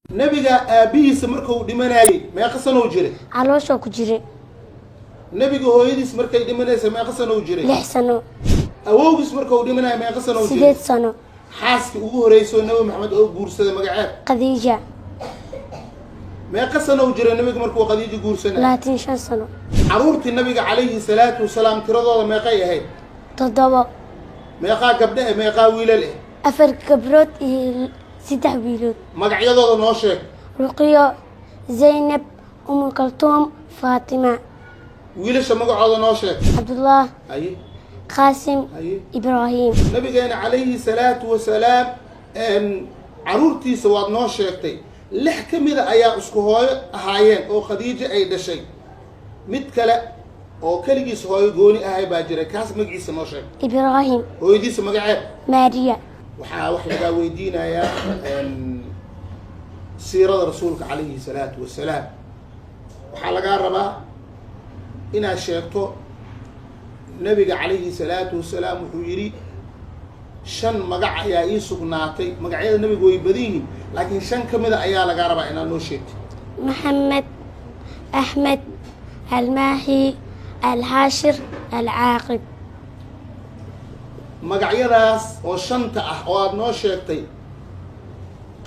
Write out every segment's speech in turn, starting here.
Nebiga aabbihiisa markuu dhimanayay meeqa sanow jiray? Calooshoo ku jiray. Nebiga hooyadiis markay dhimanaysa meeqa sanow jiray? 6 sano. Awowgiis markuu dhimanaya meeqa sanow jiray? 8 sano. Xaaskii ugu horreysoo Nebi Maxamed oo guursaday magaceed? Khadiija. Meeqa sanow jiray nabiga markuu Khadiijo guursanaya? 25 sano. Caruurtii nabiga calayhi salaatu wasalaam tiradooda meeqay ahayd? Toddobo. Meeqaa gabdhe eh, meeqaa wiilal eh? Afar gabdhood iyo saddex wiilood. Magacyadooda noo sheeg. Ruqiyo, Zaynab, Umu Kaltuum, Faatima. Wiilasha magacooda noo sheeg. Cabdullah. Haye. Qaasim. Haye. Ibraahim. Nabigeena calayhi salaatu wasalaam caruurtiisa waad noo sheegtay. Lix ka mida ayaa isku hooyo ahaayeen oo Khadiijo ay dhashay. Mid kale oo keligiis hooyo gooni ahay baa jiray, kaas magaciisa noo sheeg. Ibraahim. Hooyadiisa magaceed? Maariya. Waxaa wax lagaa weydiinayaa siirada rasuulka calayhi salaatu wasalaam. Waxaa lagaa rabaa inaad sheegto nabiga calayhi salaatu wasalaam wuxuu yidhi: shan magac ayaa ii sugnaatay. Magacyada nabiga way badan yihiin, laakiin shan ka mida ayaa lagaa rabaa inaad noo sheegto. Maxamed, Axmed, Almaaxi, Alxaashir, Alcaaqib. Magacyadaas oo shanta ah oo aada noo sheegtay,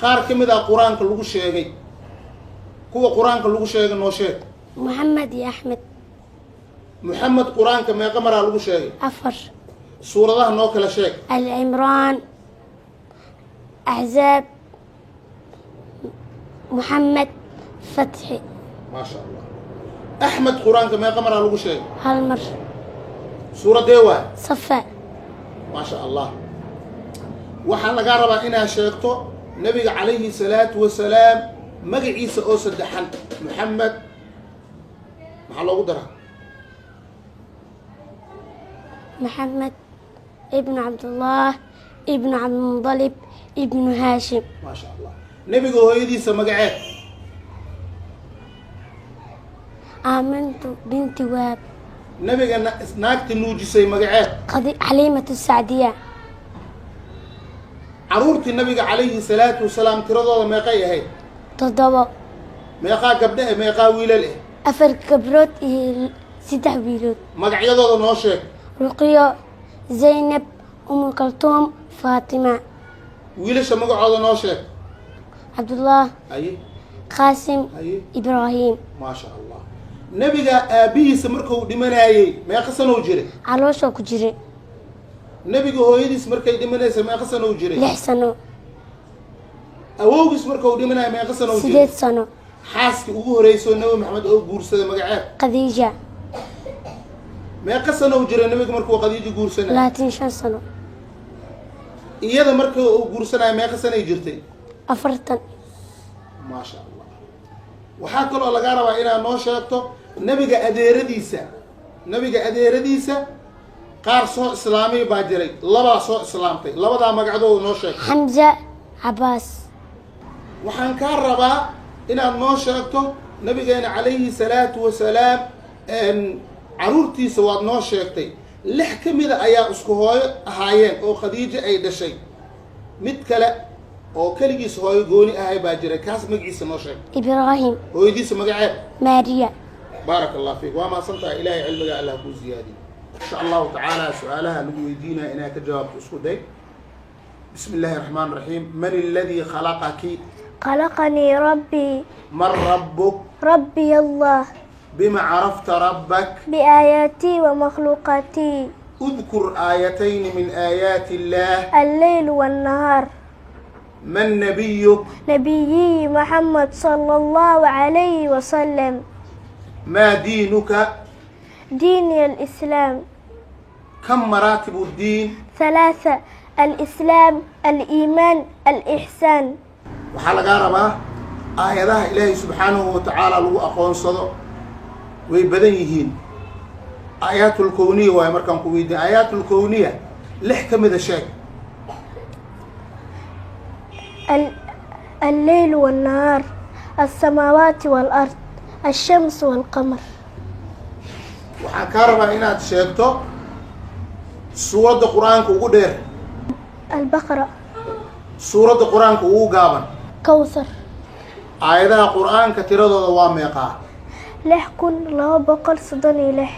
qaar ka mid ah qur-aanka lagu sheegay. Kuwa qur-aanka lagu sheegay noo sheeg. Maxamed iyo Axmed. Moxamed qur-aanka meeqa maraa lagu sheegay? Afar. Suuradaha noo kala sheeg. Alcimraan, Axzaab, Muxamed, Fatxi. Maasha Allah. Axmed qur-aanka meeqa maraa lagu sheegay? Hal mar. Suuradee waay? Safa. Maasha Allah. Waxaa lagaa rabaa inaad sheegto nabiga calayhi salaatu wasalaam magaciisa oo saddexan. Moxamed maxaa loogu daraa? Maxamed ibnu Cabdullah ibnu Cabdilmudalib ibnu Haashim. Maasha Allah. Nebiga hooyadiisa magaceed? Aamintu binti Waab. Nabiga naagta nuujisay magaceed? Xaliimatu Sacdiya. Caruurtii nabiga calayhi salaatu wasalaam tiradooda meeqay ahayd? Toddobo. Meeqaa gabdhe eh, meeqaa wiilal eh? Afar gabdhood iyo saddex wiilood. Magacyadooda noo sheeg. Ruqiyo, Zaynab, Umu Kaltuum, Faatima. Wiilasha magacooda noo sheeg. Cabdullah. Haye. Qaasim. Haye. Ibraahim. Maasha Allah. Nebiga aabbihiisa markuu dhimanayey meeqa sanow jiray? Calooshoo ku jiray. Nebiga hooyadiis markay dhimanaysa meeqa sanow jiray? 6 sano. Awowgiis markuu dhimanaya meeqa sanow jiray? 8 sano. Xaaskii ugu horreysoo Nebi Maxamed oo guursaday magaceed? Khadiija. Meeqa sanow jiray nabiga markuu Khadiijo guursanaya? 25 sano. Iyada marka uu guursanaya meeqa sanay jirtay? 40. Maasha Allah. Waxaa kaloo lagaa rabaa inaad noo sheegto nabiga adeeradiisa qaar soo islaamay baa jiray. Labaa soo islaamtay, labadaa magacdooda noo sheeg. Xamza, Cabaas. Waxaan kaa rabaa inaad noo sheegto nabigeena calayhi salaatu wasalaam caruurtiisa waad noo sheegtay. Lix ka mida ayaa isku hooyo ahaayeen oo Khadiijo ay dhashay. Mid kale oo keligiis hooyo gooni ahay baa jiray, kaas magaciisa noo sheeg. Ibraahim. Hooyadiisa magaceed? Maariya. Baarak Allah fiik, waa mahadsan tahay. Ilahay cilmiga Allah kuu ziyaadiy insha Allahu tacaala. Su-aalaha lagu weydiinaya inaad ka jawaabto isku day. Bismi illaahi raxmaan raxiim. Man aladii khalaqaki? خلقني ربي. Man rabbuk? ربي الله. Bima carafta rabbak? بآياتي ومخلوقاتي. Udkur aayatayni min aayaati illaah. الليل والنهار. Man nabiyuk? نبيي محمد صلى الله عليه وسلم. Maa diinuka? ديني الإسلام. Kam maraatibu ddiin? ثلاثة: الإسلام، الإيمان، الإحسان. Waxaa lagaa rabaa aayadaha Ilaahay subxaanahu wa tacaala lagu aqoonsado, way badan yihiin. Aayaatulkowniya waayo markaan ku weydiin aayaatulkowniya, lix ka mida sheeg. الليل والنهار، السماوات والأرض، الشمس والقمر. Waxaan kaa rabaa inaad sheegto suuradda qur-aanka ugu dheer. البقرة. Suuradda qur-aanka ugu gaaban. كوثر. Aayadaha Qur-aanka tiradooda waa meeqaa? 6236.